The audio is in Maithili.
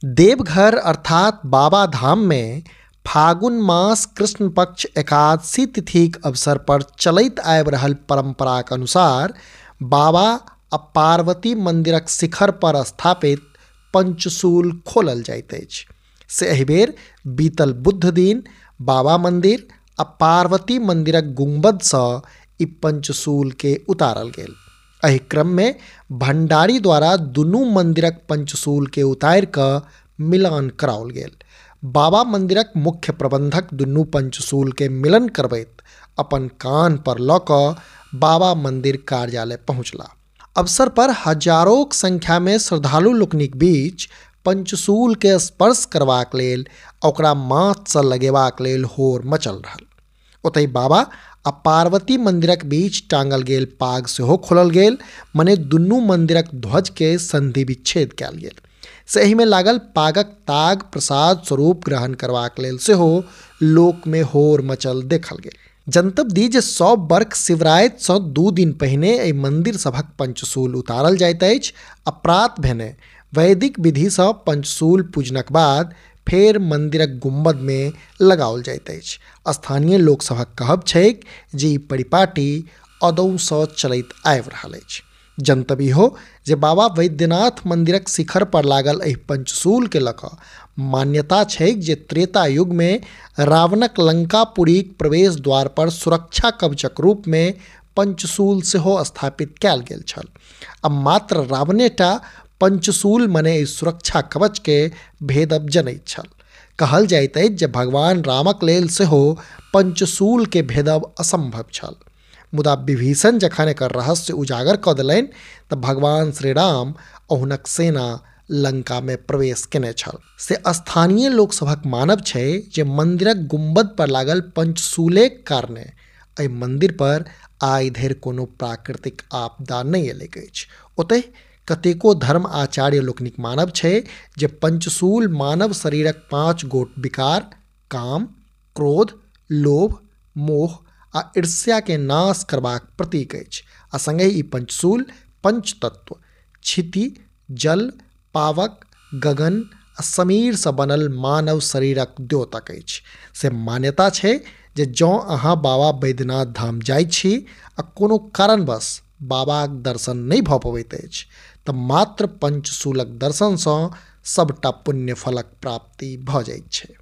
देवघर अर्थात बाबा धाम में फागुन मास कृष्ण पक्ष एकादशी तिथिक अवसर पर चलैत आबि रहल परंपराक अनुसार बाबा आ पार्वती मंदिरक शिखर पर स्थापित पंचशूल खोलल जाइत अछि। से एहि बेर बीतल बुध दिन बाबा मंदिर आ पार्वती मंदिरक गुंबदसँ ई पंचशूल के उतारल गेल। एहि क्रम में भंडारी द्वारा दुनू मंदिरक पंचशूल के उतारि कऽ मिलान कराओल गेल। बाबा मंदिरक मुख्य प्रबंधक दुनू पंचशूल के मिलन करबैत अपन कान पर लऽ कऽ बाबा मंदिर कार्यालय पहुँचला। अवसर पर हजारों संख्या में श्रद्धालु लोकनिक बीच पंचशूल के स्पर्श करबाक लेल ओकरा माथसँ लगेबाक लेल होर मचल रहल। ओतहि बाबा आ पार्वती मंदिरक बीच टांगल गेल पाग सेहो खोलल गेल, मने दुनू मंदिरक ध्वज के संधि विच्छेद कयल गेल। से एहिमे लागल पागक ताग प्रसाद स्वरूप ग्रहण करबाक लेल सेहो लोकमे होर मचल देखल गेल। जनतब दी जे 100 वर्ष शिवरातिसँ 2 दिन पहिने एहि मंदिर सभक पंचशूल उतारल जाइत अछि आ प्रात भेने वैदिक विधिसँ पंचशूल पूजनक बाद फेर मंदिरक गुम्बद में लगाओल जाइत अछि। स्थानीय लोकसभक कहब छैक जे ई परिपाटी अदौसँ चलैत आबि रहल अछि। जनतब इहो जे बाबा वैद्यनाथ मंदिरक शिखर पर लागल एहि पंचशूल के लऽ कऽ मान्यता छैक जे त्रेता युग में रावणक लंकापुरीक प्रवेश द्वार पर सुरक्षा कवचक रूप में पंचशूल सेहो स्थापित कयल गेल छल आ मात्र रावणेटा पंचशूल मने एहि सुरक्षा कवच के भेदब जनैत छल। कहल जाइत अछि जे भगवान रामक लेल सेहो पंचशूल के भेदब असंभव छल, मुदा विभीषण जखन एकर रहस्य उजागर कऽ देलनि तऽ भगवान श्रीराम आ हुनक सेना लंका में प्रवेश केने छल। से स्थानीय लोकसभक मानब छै जे मंदिरक गुम्बद पर लागल पंचशूलेक कारणे एहि मंदिर पर आइ धरि कोनो प्राकृतिक आपदा नहि एलैक अछि। ओतहि कतेको धर्म आचार्य लोकनिक मानब छै जे पंचशूल मानव शरीरक 5 गोट विकार काम, क्रोध, लोभ, मोह आ ईर्ष्या के नाश करबाक प्रतीक अछि आ संगहि ई पंचशूल पंचतत्व क्षिति, जल, पावक, गगन आ समीरसँ बनल मानव शरीरक द्योतक अछि। से मान्यता छै जे जँ अहाँ बाबा वैद्यनाथ धाम जाइ छी आ कोनो कारणवश बाबाक दर्शन नहि भऽ पबैत अछि तऽ मात्र पंचशूलक दर्शनसँ सबटा पुण्य फलक प्राप्ति भऽ जाइत छै।